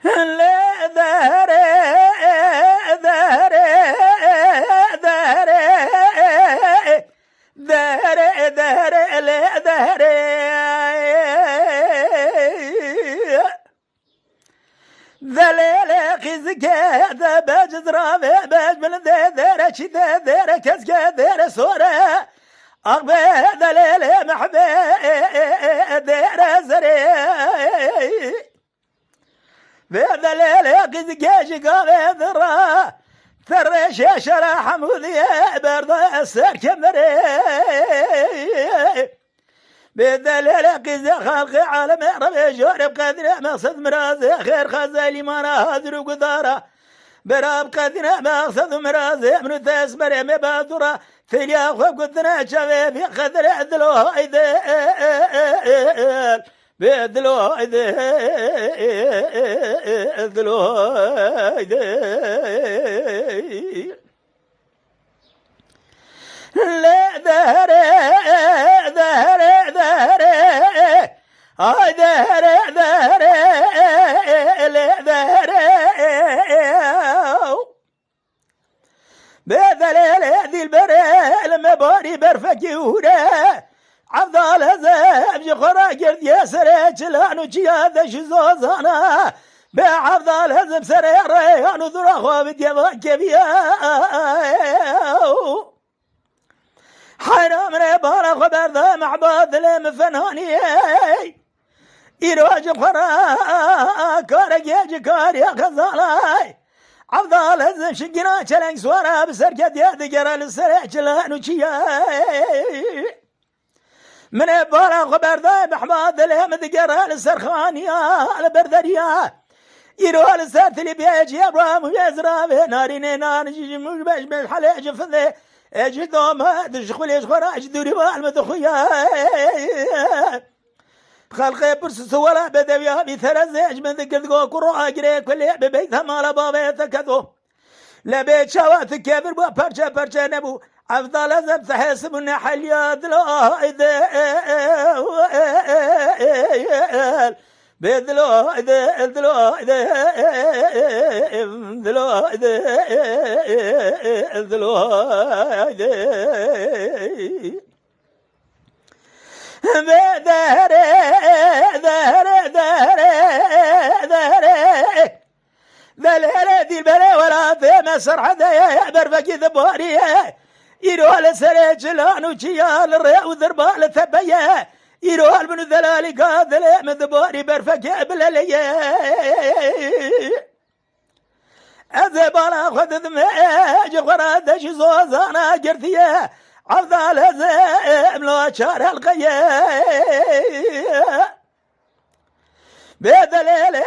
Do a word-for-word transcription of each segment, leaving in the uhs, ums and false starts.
Lê derê, derê, derê, derê, derê, lê derê. Delêlê qîzike de bec zirave, bec bilinde dere çî de dere keske dere sore. Ax be delêlê mehbe dere zerê. Ve delêlê qîzike ji gavê dira. Terre şeşera Hemûdiye berda ser kemerê. Bê delêlê qîzê xelqê alemê revê jorê bi qedrê meqsed mirazê xêr xeze lîmana hazir û gudara. Bera bi qedrê meqsed û mirazê min û te esmerê me badura fêliya xwe gotine çavê vî qedrê dilo hayde. Bê dilo hayde, dilo hayde. Lê derê, derê, derê. Ay derê, derê, lê derê. Bê delêlê dîlberê li me barî berfekî hûre. Evdal Hezeb ji xwe re girtiye serê çilan û çiya de ji zozana. Bê Evdal Hezeb serê rêyan û dura xwe bi gevan keviye. Heyra min ê bala xwe berda mehba dilê min fenanî. Îro ji xwe re karekê ji kariya xezalay. Evdal Hezeb şingîna çeleng swara bi serketiye digere li serê çilan û çiyê. Min ê bala xwe berdayê mehba dilê min digere li ser xaniya, li ber deriya. Îro li ser tilî bê ciyê bram û yê ziravê narînê nan ji, ji mûj beş beş helê ji findê. Ê ji doma di ji xulê ji xwe re ji dûrî bal min dixuye. Xelqê pirs û siwala bedewiya bî terezê ji min digirt go kuro agirê kulê bi beyta mala bavê te keto. Lebê çawa tu kevir bû, perçe perçe nebû. Evdal Hezeb te hesib û neheliya dilo hayde. Bê dilo hayde, dilo hayde, dilo hayde, dilo hayde. Ve dere, dere, dere, dere. Delêlê dîlberê welatê me serhedeye berfekî dibarî ye. Îro li serê çilan û çiya li rê û dirba li tepe ye. Îro li bin û delalîka dilê min dibarî berfekê bileleye. Ez ê bala xwe didim, ji xwe re de ji zozana girtiye. Evdal Hezeb em lo çar helqeye. Bê delêlê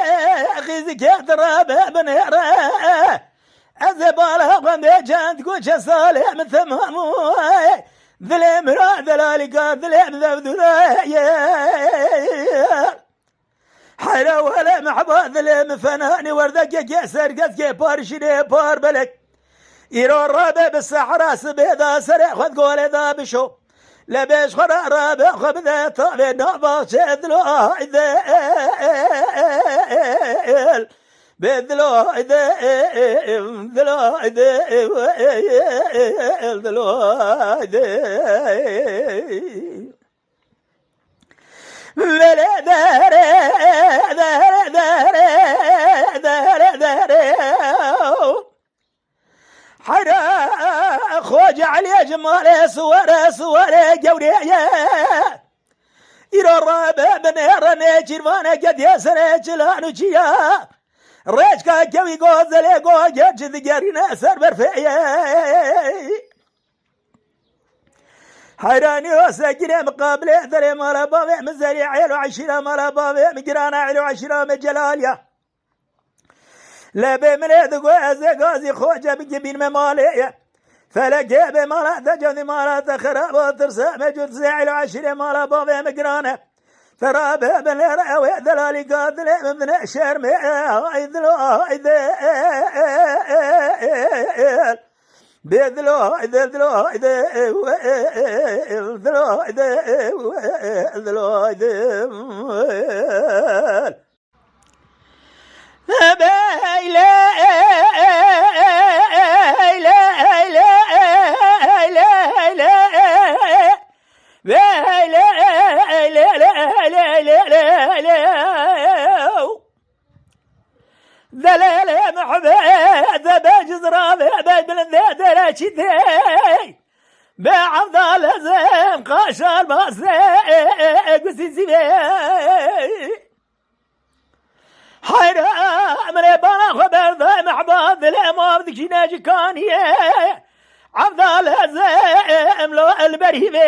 xîzikê dirabe binêre. Ez ê bala xwe bê çend goçe salê min temam û dilê min ra delalîka dilê min zevdûdaye. Heyra wele mehba dilê min fenanî werdekeke serkeskê par şîrê par belek. Îro rabe bi sehra sibê da serê xwe di golê da bişo. Lebê ji xwe re rabe xwe bide tavê nava çê dilo hayde. Bê dilo hayde, dilo hayde, dilo hayde. Vele dere, dere, dere, dere, dere. Heyra Xoce Eliyê ji malê siwere, siwere gewrê ye. Îro rabe binêre nêçîrvaneke diye serê çilan û çiya. Rêçka kewî gozelê goge çi digerîne ser berfê ye. Heyranî o sekîne miqabilê derê mala bavê min zerî êl û eşîra mala bavê min girana êl û eşîra me celaliya. Lebê min ê digo ez ê gazî Xoce bigibîn me malê ye. Felekê bê mala te cevdî mala te xerab o tirse me cud zê êl û eşîrê mala bavê min girane. Te rabe binêre ew ê delalîka dilê min bine şermê. Ay dilo ay de. Bê dilo, haydi dilo, haydi, dilo, haydi, dilo, haydi. Beyle, eyle, eyle, eyle, eyle, eyle. Beyle, eyle, eyle, eyle, eyle, eyle. Delele muhbe, de be cizra ve be bilinde dere çite. Be avdal ezem kaşar base, gusisi ve. Hayra emre bana xwe berde mehba dilê ma dikîne ji kaniye. Evdal ez em lo el berî ve.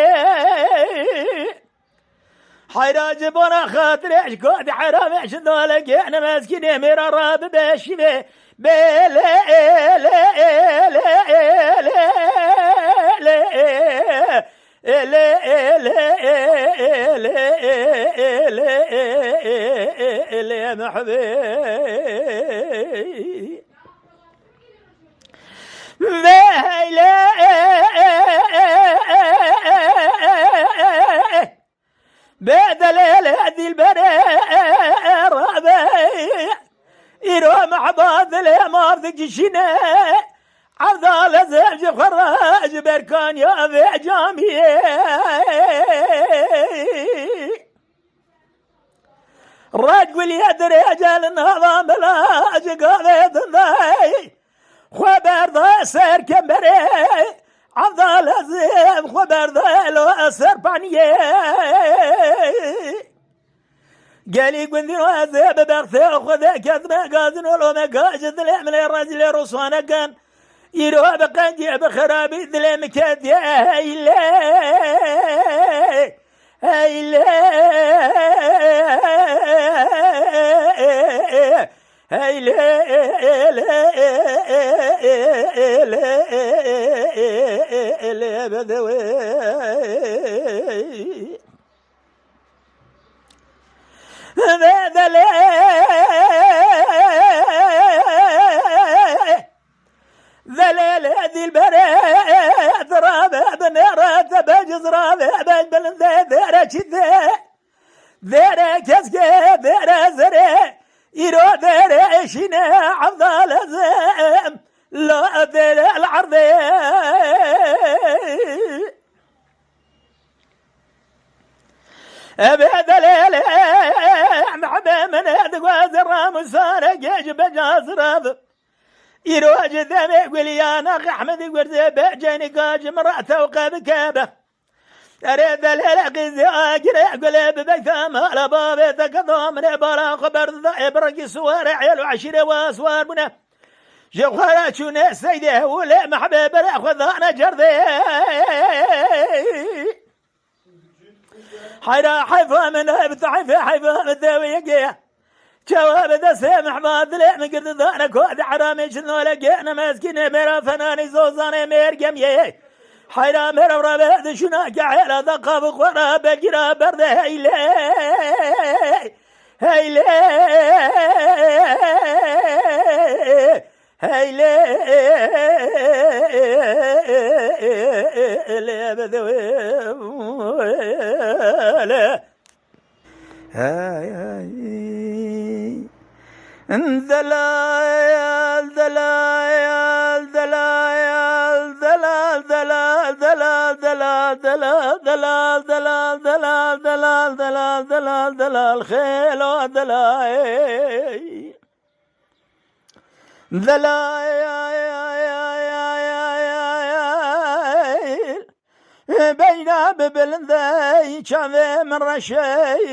Hayra ji bona xatirê ji kotî hera ve ji dale ge nemezkî ne mêra ra bibe şîve. Bê lê lê lê lê lê. Ele, ele, ele, ele, ele, ele, ele, ele, mehbê. Veyle, bedelele dilbere rabe. Îro mehba dilê mav dikişîne. Evdal ez ji xwe re ji berkaniya vê camiyê. Red gulî dirêce li nava mila ji gavê dindayî. Xwe berde ser kemberê. Evdal ez xwe berde lo ser paniyê. Gelî gundî ez ê bi bextê Xwedê ketime gazin û lomeka ji dilê min ê rezîlê rûswanekin. Îro bi qencî bi xerabî dilê min ketiye heylê. Heylê. Heylê. Lê bedewê. Ve delê, delê lê dilberê, dirabe binêre tepe cizrabe, ben bilinde dere çite, dere keske, dere zere, îro dere eşine, evdal ezem, la dere el erde. Ebe delele, mehbe mene digwaz ramusare gec becazrav. Îro ji demê guliyana Ehmed gurze be cenika ji min re tewqe bikebe. Erê delele qîzê agire gule bibeyte mala bavê te ke domine bala xwe berdida e birgî suware êl û eşîre wa suwar bûne. Ji xwe re çûne seydê hewlê mehbê bere xwe dane cerdê. Heyra heyfa min ev tahîfê heyfa min dewê yekê. Çawa bi destê mehba dilê min girdi dane ku di heramê ji nolekê nemezkînê mêra fenanî zozanê mêr gemiyê. Heyra mêra rabe di şuna ke hela da qabi xwe ra begîra berde heylê. Heylê. Heylê lê bedewê. Hey, hey. Delal, delal, delal, delal, delal, xêlo delal. Delal, beyna bi bilindey çavê min reşey.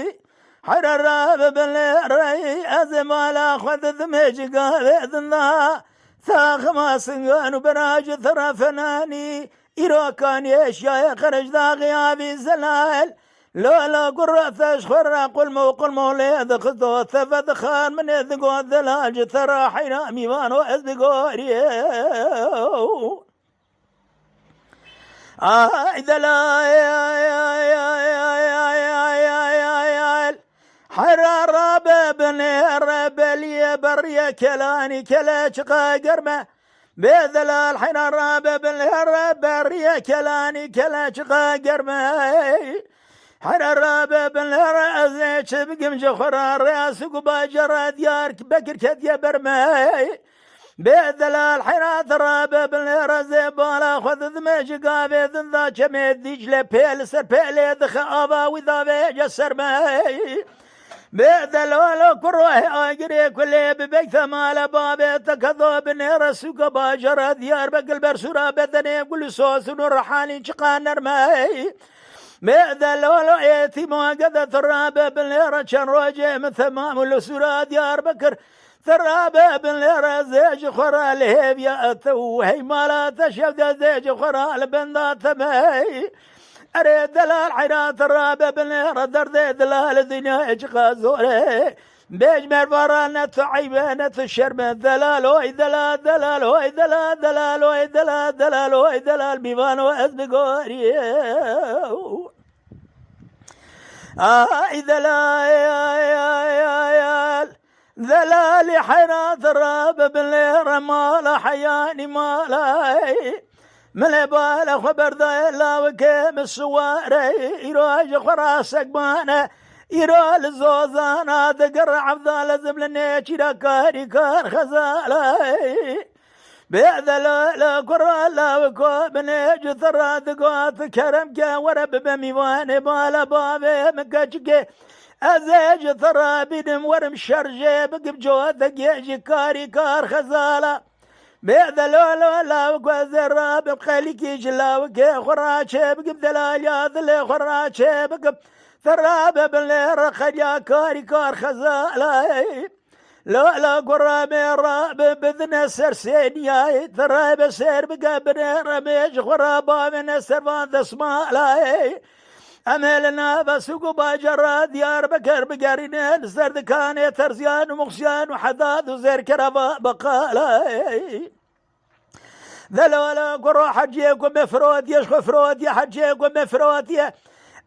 Herara bi bilê rey ez ê mala xwe didimê ji gavê dinda. Taxima singan û bera ji terefenanî. Îro kaniyê şiyayê qirij daxî avî zelal. Lala gurra te ji xwe re qulmo qulmo lê dixisto, te vedixan min ê digot delal ji te re heyra mîvano ez digorî. Ay delal, hera rabe binê re beliyê beriyê kelanî kele çiqa germe. Bê delal heyran rabe bin lê re berriye kelanî kele çiqa germe. Heyran rabe bin lê re ez ê çi bikim ji xwe re rêya sik û bajara Diyarbekir ketiye ber me. Bê delal heyran rabe bin lê re zê bala xwe didime ji gavê din da çemê Dîcle pê li ser pêlê dixe ava wî davêje ser me. Bê delalo kuro he agirê kulê bi beyte mala babê te kedo binêre sûka bajara Diyarbekir bersûra bedenê gul û sosin û rihanî çiqa nerme. Bê delalo êtîma gede tu rabe binêre çend rojê min temam û li sûra Diyarbekir. Te rabe bin lê re zê ji xwe re li hêviya te û hey mala te şev de zê ji xwe re li benda te me. Erê delal heyran te rabe bin lê re derdê delal dinyayê çiqa zor e. Bêj mervara ne tu eybe ne tu şerme delal oy delal delal oy delal delal oy delal delal oy delal bîvano ez bi gorî. Ay delal ay ay ay. Delalî heyrat rabe bin lê re mala heyanî malay. Min ê bala xwe berdaye lawikê min siware. Îro ji xwe ra sekmane. Îro li zozana digere evdal ezim li nêçîra karî kar xezalay. Bê delala kura lawiko binê ji te ra digot kerem ke were bibe mîvanê mala bavê min keçikê. Ez ê ji te ra bînim werim şerjê bikim cotekê ji karî kar xezala. Bê delala lawiko ez ê rabim xelîkî ji lawikê xwe ra çê bikim delaliya dilê xwe ra çê bikim. Te rabe bin lê re xeliya karî kar xezala. Lala gura me rabe bidine ser sêniyayê, te rabe ser bike binê re me ji xwe ra bavêne ser van desmalayê. Em ê li nava sûk û bajara Diyarbekir bigerîne, li ser dikanê terziyan û muxsiyan û hedad û zêrkera va beqalayê. Delala gura heciyê ku me firotiye, ji xwe firotiye, heciyê ku me firotiye.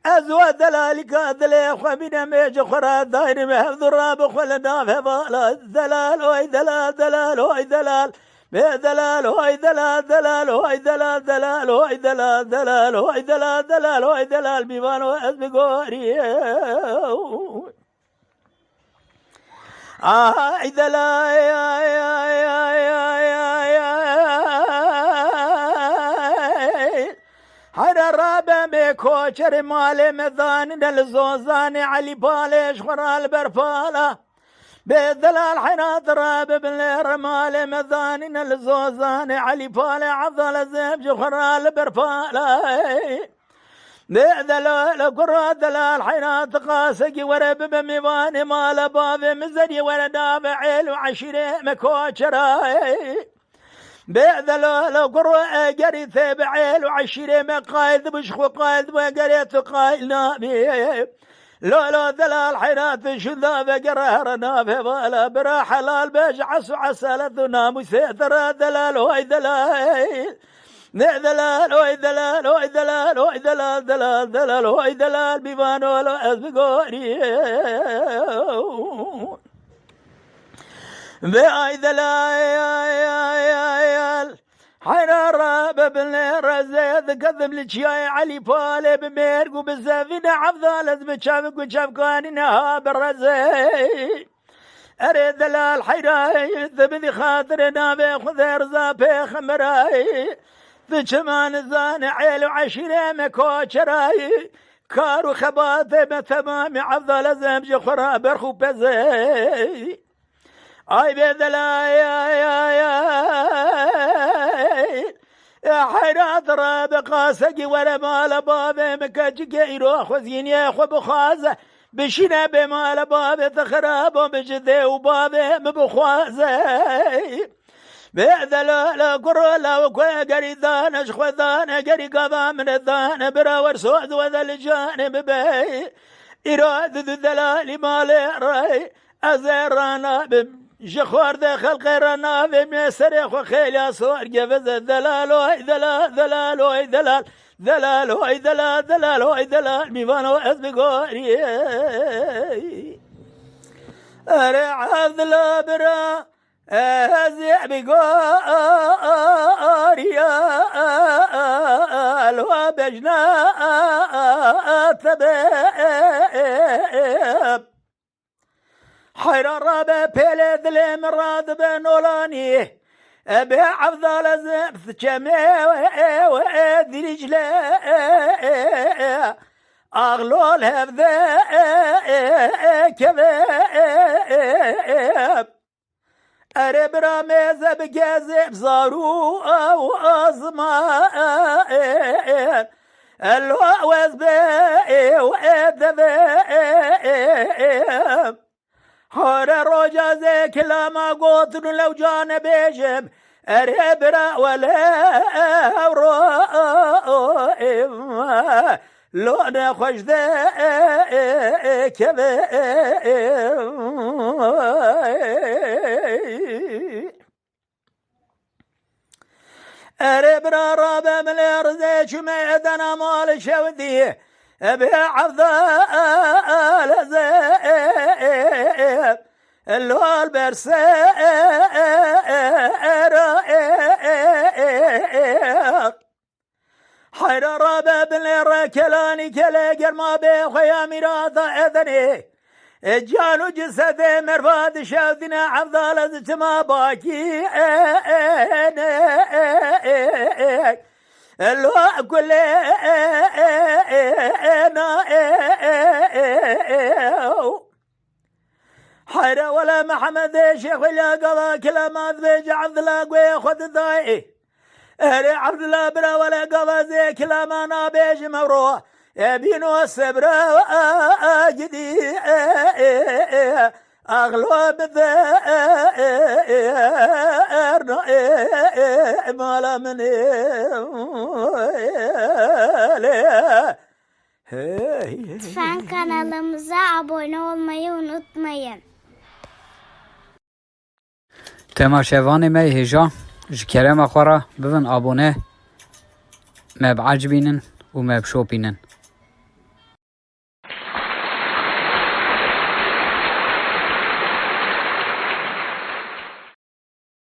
Ez we delalîka dilê xwe bîne me ji xwe re daynim hevdu ra bi xwe li nav hevala. Delal oy delal, delal oy delal. Bê delal oy delal, delal oy delal, delal oy delal, delal oy delal, delal oy delal. Bîvano ez bi gorî. Ay delay ay ay ay ay ay. Hera rabe me koçerê malê me danîne li zozanê Elî Palê ji xwe ra li ber pala. Bê delal heyrat rabe bin lê re malê me danîne li zozanê Elî Palê Evdal Ezem ji xwe ra li ber pala. Bê delal kura delal heyrat qasekî were bibe mîvanê mala bavê min zerî were nave êl û eşîrê me koçerayê. Bê delal kura egerî tê bi êl û eşîrê me qayil dibû ji xwe qayil dibû egerê tu qayil nabî. Lala delal heyrat şunda vegere here navê vala bira helal be ji es û esalet û namûsê te re delal oy delal. Ne delal, oy delal, oy delal, oy delal, delal, delal, oy delal, bîvano lo ez bi gorî. Ve ay delal, ay, ay, ay, ay. Heyra rabe bin lê rezê diketim li çiyayê Elî Palê bi mêrg û bi zevîne evdal ez bi çavik û çavkanîne ha bi rezê. Erê delal heyray, tu bidî xatirê navê Xwedê Riza Pêxemberay. Tu çima nizane êl û eşîrê me koçeray. Kar û xebatê me temamî evdal ez em ji xwe ra berx û pezey. Ay bê delay, ay, ay, ay. E heyrat rabe qasekî were mala bavê min keçikê îro xwezîniyê xwe bixwaze. Bişîne bê mala bavê te xirabo min ji dê û bavê min bixwaze. Bê delala kuro law ku egerî dane ji xwe dane gerî gava min dane bira wer soz we de li canê bibe. Îro di du delalî malê rey. Ez ê ranabim ji xwardê xelqê re navê me serê xwe xêliya sor geveze delal oy delal delal oy delal. Delal oy delal delal oy delal mîvano ez bi gorî. Erê evdila bira Ez ê bi goriya lo bejna te be. Heyra rabe pêlê dilê min radibe nolanî. Ebe Evdal ez çemê Dîcle. Axlol hevde keve. Erê bira mêze bi gezê zarû ew azman. Elo wez be ew edeve. Hare roja zê kilama gotin û lew cane bêjim. Erê bira wele ewro lo nexweş de keve. Erê bira rabe milê rizê çûme edena mal şewdî. Ebe Evdal ez lol berse. Heyra rabe binê re kelanî kele germa bê xweya mîrata edenê. E, can û cisedê merva dişewdine Evdal ez çima bakî. E, e, e, e, e, e, lo kulê, e, e, e, e, na, e, e, e, e, o. Heyre wele Mehemedê Şêxweliya gava kilamat bêje Evdila guhê xwe didayê. Erê Evdila bira wele gava zê kilama nabêjim ewro. E bîno sebra gidî, e, e, e, axlo bide, e, e, e, erna, e, e, mala min, e, lê. Hey, hey, hey, Lütfen hey. Kanalımıza abone olmayı unutmayın. Temaşevanê me yê hêja, ji kerema xwe re bibin abone, me biecibînin û me bişopînin.